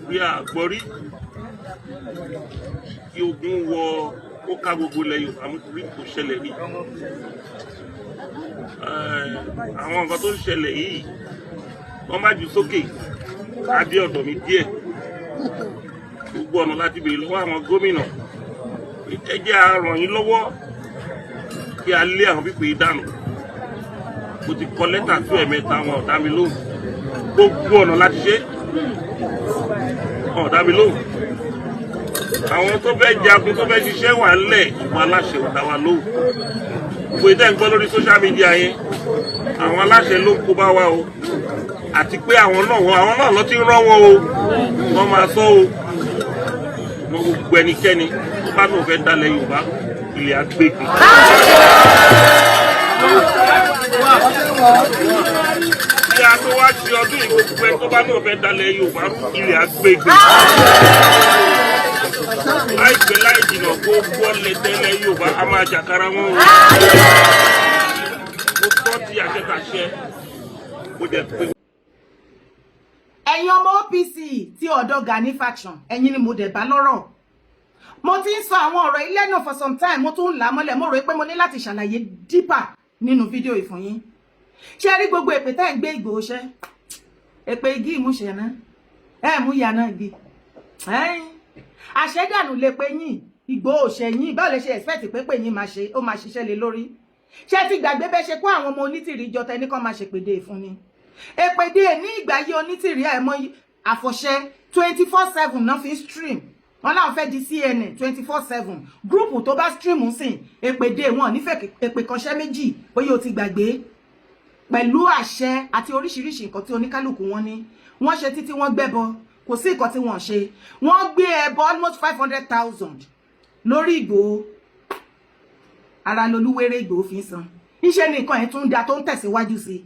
Bí a gbọ́ rí kí ogun wọ ó ká gbogbo ilẹ̀ Yorùbá rí, kò ṣẹlẹ̀ rí. Àwọn nǹkan tó ń ṣẹlẹ̀ yìí, wọ́n má jù sókè á dé ọ̀dọ̀ mi díẹ̀. Gbogbo ọ̀nà láti béèrè lọ́wọ́ àwọn gómìnà, ẹ jẹ́ a ràn yín lọ́wọ́ kí a lé àwọn pípé dànù. Mo ti kọ lẹ́tà tó ẹ̀mẹ́ta, àwọn ọ̀dá mi lóhùn. Gbogbo ọ̀nà láti ṣe, ọ̀dá mi lóhùn. Àwọn tó fẹ́ jagun, tó fẹ́ ṣiṣẹ́ wà ńlẹ̀, ìwà aláṣẹ ò dá wa lóhùn. Gbogbo ìtẹ́ ń gbọ́ lórí social media yẹn, àwọn aláṣẹ ló ń kó bá wa o, àti pé àwọn náà ló ti ń rán wọn o. Wọ́n máa sọ o. Wọn gbogbo ẹnikẹ́ni tó bá náà fẹ́ dalẹ̀ Yorùbá, ilẹ̀ agbègbè. Kí a tó wá ṣe ọdún yìí, gbogbo ẹni tó bá náà fẹ́ dalẹ̀ Yorùbá, ilẹ̀ agbègbè. Láìpẹ́ láì jìnnà, gbogbo ọ̀lẹ́tẹ̀lẹ̀ Yorùbá a máa jàkárà wọn o. Mo tọ́ ti àṣetàṣẹ, mo jẹ́ pé. Ẹ̀yin ọmọ OPC tí ọ̀dọ̀ Gani faction, ẹ̀yin ni mo dẹ̀ bá lọ́rọ̀. Mo ti ń sọ àwọn ọ̀rọ̀ ilé náà for some time, mo tún ń là á mọ́lẹ̀. Mo rò pé mo ní láti ṣàlàyé deeper nínú fídíò yìí fún yín. Ṣé rí gbogbo èpè tẹ́ ń gbé Ìgbòho ṣẹ́, èpè igi ìmúṣẹ náà ẹ mú ìyá náà igi àṣẹdànù lè pe yín. Ìgbòho ṣẹ̀yìn, báwo lè ṣe expect pé yín máa ṣe, ó máa ṣiṣẹ́ lé lórí? Ṣé ti gbàgbé bẹ́ ṣe kó àwọn ọmọ Onítìrí jọ tẹni kan máa ṣèpèdè fún ni? Èpèdè ní ìgbà yí Onítìrí àìmọ̀ àfọ̀ṣẹ, 24/7 náà fi ń stream. Wọn láwọn fẹ́ di CNN 24/7. Group tó bá stream ń sìn èpèdè, wọn nífẹ̀ẹ́ èpè kanṣẹ́ méjì. Bóyá o ti gbàgbé, pẹ̀lú àṣẹ àti oríṣiríṣi nǹkan tí oníkálukú wọn ní, wọ́n ṣe títí wọ́n gbẹ́bọ. Kò sí nǹkan tí wọ́n ṣe. Wọ́n gbé ẹbọ almost 500,000 lórí Ìgbòho. Ara lolúwéré Ìgbòho fi ń san. Níṣẹ́ ni nǹkan ẹ̀ tún ń da tó ń tẹ̀síwájú sí i.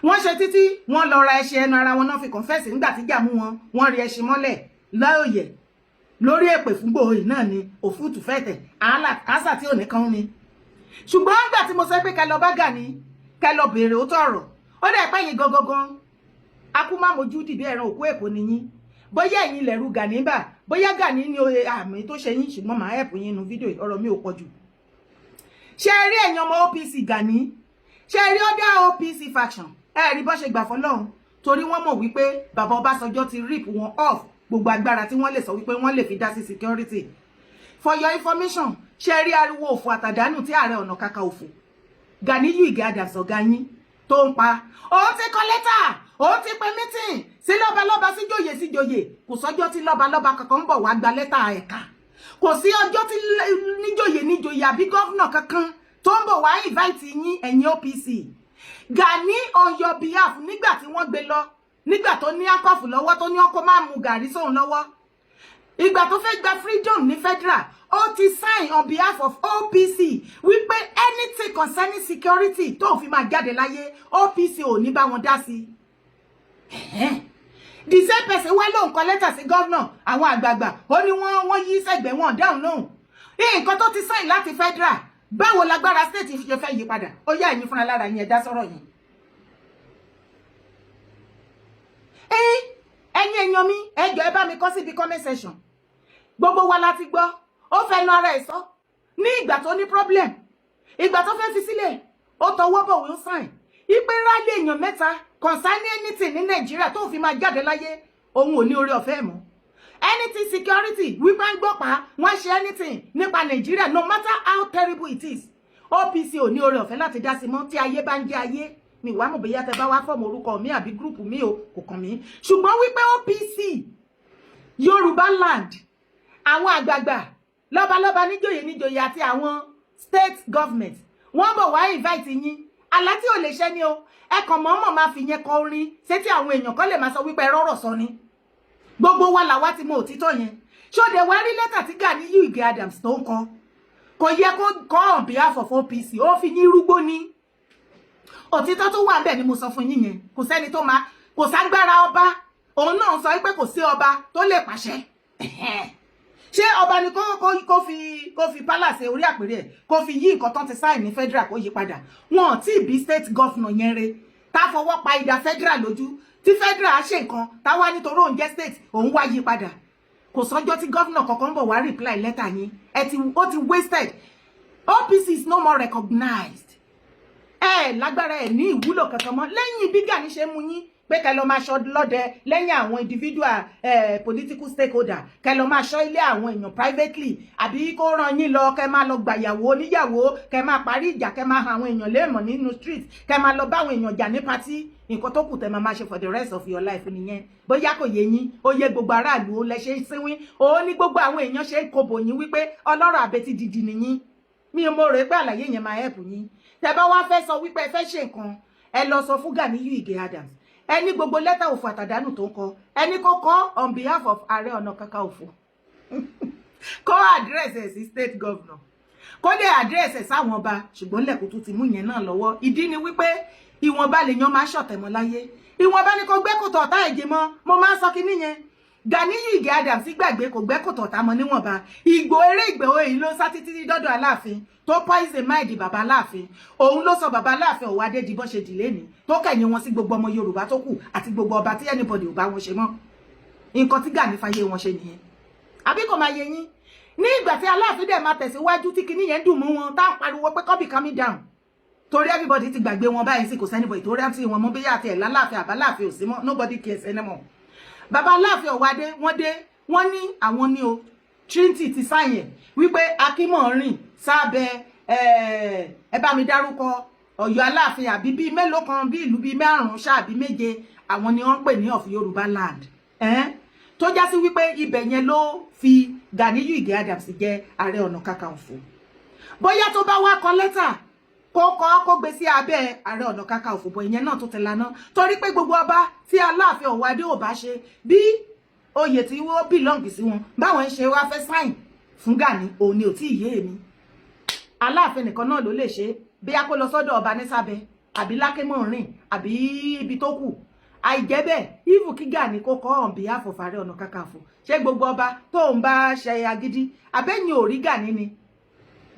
Wọ́n ṣe títí, wọ́n lọ ra ẹṣin. Ẹnu ara wọn náà fi confess nígbà tí jà mú wọn. Wọ́n rí ẹṣin mọ́lẹ̀ lóòyẹ̀ lórí èpè fún Ìgbòho yìí náà ni. Òfútù fẹ́tẹ̀ àásà tí ò ní kán ni. Ṣùgbọ́n nígbà tí mo sọ pé kẹ́ lọ bá Gani, kẹ́ lọ béèrè ó tọ̀rọ̀, ó dẹ̀ pẹ́ yín gangan akú má mojú dìbí ẹran òkú èkó ni yín. Bóyá ẹ̀yin lẹ̀rù Gani bà, bóyá Gani ní àmì tó ṣe yín, ṣùgbọ́n màá help yín nínú fídíò. Ọ̀rọ̀ mi ò pọ̀ jù. Ṣé ẹ rí ẹ̀yin ọmọ OPC Gani? Ṣé ẹ rí other OPC faction? Ẹ rí bó ṣe gbà fọlọ́run, torí wọ́n mọ̀ wípé bàbá Ọbásanjọ́ ti rip wọn off gbogbo agbára tí wọ́n lè sọ wípé wọ́n lè fi dá sí security. For your information, ṣé ẹ rí ariwo òfò àtàdánù tí Ààrẹ Ọ̀nà Kakanfò Ganiyu Ige Adams, ọ̀gá yín, tó ń pa? Òun ti kọ lẹ́tà, òun ti pe meeting sí lọ́balọ́ba, síjòyè síjòyè. Kò sọ́jọ́ tí lọ́balọ́ba kankan ń bọ̀ wá gba lẹ́tà ẹ̀ka. Kò sí ọjọ́ tí níjòyè níjòyè àbí governor kankan tó ń bọ̀ wá invite yín, ẹ̀yin OPC. Gani on your behalf, nígbà tí wọ́n gbé lọ, nígbà tó ní akọ́fù lọ́wọ́, tó ní ọkọ̀ máa mú gàrí sóun lọ́wọ́, ìgbà tó fẹ́ gba freedom ní federal, ó ti sign on behalf of OPC wípé anything concerning security tó fi máa jáde láyé, OPC ò ní bá wọn dá sí. The same person wá lóun kọ lẹ́tà sí governor, àwọn àgbààgbà, ó ní wọ́n yí sẹ́gbẹ̀ẹ́, wọn dáhùn lóhùn. Nǹkan tó ti sign láti federal, báwo lágbára state ṣe fẹ́ yí padà? Ó yá, ẹ̀yin fúnra lára yín, ẹ dá sọ́rọ̀ yẹn. Ẹ̀yin èèyàn mi, ẹ jọ̀ọ́, ẹ bá mi kọ síbi comment section. Gbogbo wa la ti gbọ́, ó fẹnu ara ẹ̀ sọ ní ìgbà tó ní problem, ìgbà tó fẹ́ fi sílẹ̀, ó tọwọ́ bọ̀wé, ó sign ipe rally èèyàn mẹ́ta concerning anything ní Nàìjíríà tó fi máa jáde láyé, òun ò ní orí ọ̀fẹ́ mọ́ anything security, wípé ń gbọ́ pa wọ́n ṣe anything nípa Nàìjíríà, no matter how terrible it is, OPC ò ní orí ọ̀fẹ́ láti dá sí mọ́ tí ayé bá ń jẹ́ ayé. Mi wàá mọ̀ bóyá tẹ bá wá form orúkọ mi àbí group mi o, kò kàn mí. Ṣùgbọ́n wípé OPC Yorùbá land, àwọn àgbààgbà lọ́balọ́ba, níjòyè níjòyè àti àwọn state government, wọ́n bọ̀ wá invite yín, àlá tí ò lè ṣẹ́ ni o. Ẹ kàn mọ́mọ́ máa fi yẹn kọ orin sétí àwọn èèyàn kan lè máa sọ wípé ẹ rọ́rọ̀ sọ ni. Gbogbo wa làwa ti mọ òtítọ́ yẹn. Ṣóde wá rí lẹ́tà tí Ganiyu Ige Adams tó ń kọ, kò yẹ kó kọ on behalf of OPC. Ó fi yín rúgbó ní. Òtítọ́ tó wà ńbẹ̀ ni mo sọ fún yín yẹn. Kò sẹ́ni tó máa, kò ságbára ọba. Òun náà sọ pé kò sí ọba tó lè pàṣẹ. Ṣé ọba ni kó fi palace orí àpèrè ẹ̀, kó fi yí nǹkan tó ti sign ní federal, kó yí padà? Wọn ò tí ì bí state governor yẹn re tá fọwọ́ pa ìdá federal lójú. Tí federal ṣe nǹkan táwa nítorí òun jẹ́ state, òun wá yí padà. Kò sọ́jọ́ tí governor kankan ń bọ̀ wá reply lẹ́tà yín. Ẹ ti ó ti wasted. OPC is no more recognized. Ẹ lágbára, ẹ ní ìwúlò kankan mọ́ lẹ́yìn bí Gani ṣe mú yín pé kẹ́ lọ máa ṣọ́ lọ́dẹ lẹ́yìn àwọn individual political stakeholder, kẹ́ lọ máa ṣọ́ ilé àwọn èèyàn privately, àbí kó rán yín lọ kẹ́ máa lọ gbàyàwó oníyàwó, kẹ́ máa parí ìjà, kẹ́ máa han àwọn èèyàn léèmọ̀ nínú street, kẹ́ máa lọ bá àwọn èèyàn jà ní party. Nǹkan tó kù tẹ́ máa máa ṣe for the rest of your life nìyẹn. Bóyá kò yé yín, ó yé gbogbo aráàlú. Ó lẹ ṣe ń sínwín, ó ní gbogbo àwọn èèyàn ṣe ń kobò yín wípé ọlọ́rọ̀ àbetí dìdì nìyín. Mi ò mọ̀ rò pé àlàyé yẹn máa help yín. Tẹ́ bá wá fẹ́ sọ wípé ẹ fẹ́ ṣe nǹkan, ẹ lọ sọ fún Ganiyu Ige Adams. Ẹ ní gbogbo lẹ́tà òfò àtàdánù tó ń kọ, ẹ ní kó kọ on behalf of Ààrẹ Ọ̀nà Kakanfò, kó address ẹ̀ sí state governor, kó lè address ẹ̀ sáwọn ọba. Ṣùgbọ́n lẹ́kùn tó ti mú yẹn náà lọ́wọ́. Ìdí ni wípé ìwọ̀nba lèèyàn máa ṣọ̀tẹ̀ mọ́ láyé, ìwọ̀nba ni kò gbẹ́ kòtò ọ̀tá ẹ̀jẹ̀ mọ́. Mo máa ń sọ kinní yẹn. Ganiyu Ige Adams gbàgbé kò gbẹ́ kòtò ọ̀tá mọ́ níwọ̀nba. Ìgbò eré Ìgbòho èyí ló sá títí dọ́dọ̀ Aláàfin tó poison mind bàbá Aláàfin. Òun ló sọ bàbá Aláàfin Ọ̀wádé di bọ́n ṣe dìlé ní tó kẹ̀yìn wọn sí gbogbo ọmọ Yorùbá tó kù àti gbogbo ọba tí anybody ò bá wọn ṣe mọ́. Nǹkan tí Gani fàyè wọn ṣe nìyẹn, àbí kò máa yé yín? Ní ìgbà tí Aláàfin dẹ̀ máa tẹ̀síwájú tí kinní yẹn dùn mú wọn, tá à ń pariwo pé kó be calming down, torí everybody ti gbàgbé wọn báyìí sí. Kò sí anybody tó rántí wọn mọ́. Bóyá àti ẹ̀ lálàáfin àbáláàfin ò sí mọ́, nobody cares anymore. Bàbá Aláàfin Ọ̀wádé, wọ́n dé, wọ́n ní àwọn ní o Trinity ti sáyẹn wípé Akínmọ̀rìn sábẹ́ ẹ bá mi dárúkọ Ọ̀yọ́ Aláàfin àbí bíi mélòó kan, bíi ìlú bíi márùnún ṣáàbí méje, àwọn ni wọ́n ń pè ní of Yorùbá land, tó já sí wípé ibẹ̀ yẹn ló fi Ganiyu Ige Adams jẹ́ Ààrẹ Ọ̀nà Kakanfò. Bóyá tó bá wá kọ lẹ́tà, kó kọ́, kó gbé sí abẹ́ Ààrẹ Ọ̀nà Kakanfò bọ̀, ìyẹn náà tó ti laná, torí pé gbogbo ọba tí Aláàfin Ọ̀wádé ò bá ṣe bí oyè tí wọ́n belong sí wọn, báwọn ń ṣe wá fẹ́ sign fún Gani, òun ni ò tí ì yé èmi. Aláàfin nìkan náà ló lè ṣe bí a kó lọ sọ́dọ̀ ọba ní sábẹ́ àbí Lákémọ̀rìn àbí ibi tó kù. Àìjẹ́ bẹ́ẹ̀, even kí Gani kó kọ́ on behalf of Ààrẹ Ọ̀nà Kakanfò, ṣé gbogbo ọba tó ń bá ṣe agídí abẹ́yìn ò rí Gani ni?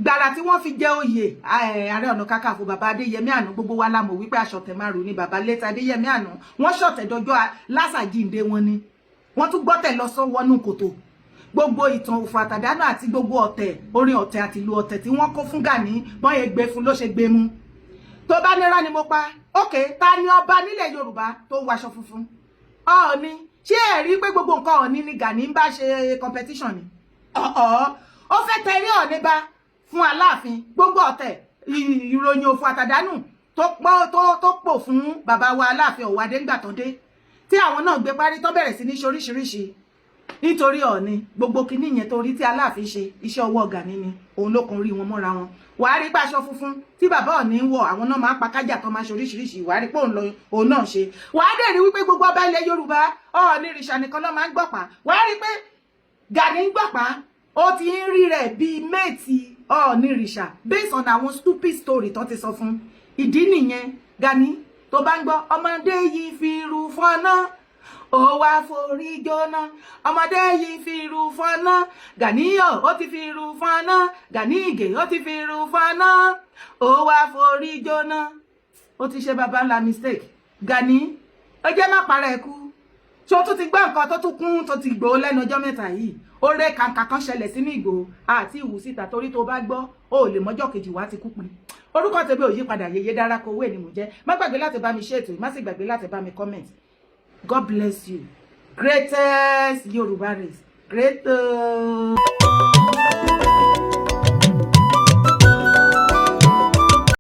Gbàrà tí wọ́n fi jẹ oyè Ààrẹ Ọ̀nà Kakanfò, bàbá Adéyẹmí àná, gbogbo wa la mọ̀ wípé aṣọ̀tẹ̀ márùn ni bàbá létí Adéyẹmí àná. Wọ́n ṣọ̀tẹ̀ dọjọ́ lásàjìǹde wọn ni wọ́n tún gbọ́tẹ̀ lọ sọ́wọ́nù kòtò. Gbogbo ìtàn òfò àtàdánù àti gbogbo ọ̀tẹ̀, orin ọ̀tẹ̀ àti ìlú ọ̀tẹ̀ tí wọ́n kó fún Gani, bọ́n yẹn gbé fún ló ṣe gbé mú. Tó bá nira ni mo pa ókè, ta ni ọba nílẹ̀ Yorùbá tó ń waṣọ funfun? Ọ̀ọ́ni. Ṣé ẹ rí pé gbogbo nǹkan Ọ̀ọ́ni ni Gani ń bá ṣe competition ni? Ọ̀ọ́ ó fẹ́ tẹ̀rí Ọ̀ọ́ni bá fún Aláàfin. Gbogbo ọ̀tẹ̀, ìròyìn òfò àtàdánù tó pò fún bàbá wa Aláàfin Ọ̀wádé ńgbà tó dé, tí àwọn náà gbé parí tó bẹ̀rẹ̀ sí ní ṣoríṣiríṣi nítorí Ọ̀ọ́ni. Gbogbo kinní yẹn torí tí Aláàfin ṣe, iṣẹ́ ọwọ́ Gani ni. Òun ló kan rí wọn mọ́ra wọn. Wàá rí pé aṣọ funfun tí bàbá Ọ̀ọ́ni ń wọ̀, àwọn náà máa ń pa kájà tó máa ṣe oríṣiríṣi. Wàá rí pé òun lọ òun náà ṣe. Wàá dẹ̀ rí wípé gbogbo ọba ilẹ̀ Yorùbá, Ọ̀ọ́ni rìṣà nìkan náà máa ń gbọ̀pá. Wàá rí pé Gani ń gbọ̀pá, ó ti ń rí rẹ̀ bíi mate Ọ̀ọ́ni rìṣà based on àwọn stupid story tó ti sọ fún. Ìdí nìyẹn. Gani, tó bá ń gbọ́, ọmọdé yìí fi irú fọ́nà, ó wá forí jóná. Ọmọdé yìí fi irú fọ́nà, Gàníyàn ó ti fi irú fọ́nà, Gani Ìgè ó ti fi irú fọ́nà, ó wá forí jóná. Ó ti ṣe baba ńlá mistake. Gani, ó jẹ́ má para ẹ̀ kú. Ṣé o tún ti gbọ́ nǹkan tó tún kún tó ti gbòó lẹ́nu ọjọ́ mẹ́ta yìí? Oore kàǹkà kan ṣẹlẹ̀ sínú Ìgbòho àti ìwù síta, torí tó bá gbọ́, ó lè mọ́jọ́ kejì wá ti kú pin. Orúkọ tèmi ò yí padà, Yèyé Dára Kowé ni mò ń jẹ́. Má gbàgbé láti bá mi ṣe ètò yìí, má sì gbàgbé láti bá mi comment. God bless you, greatest Yorùbá race, greatest.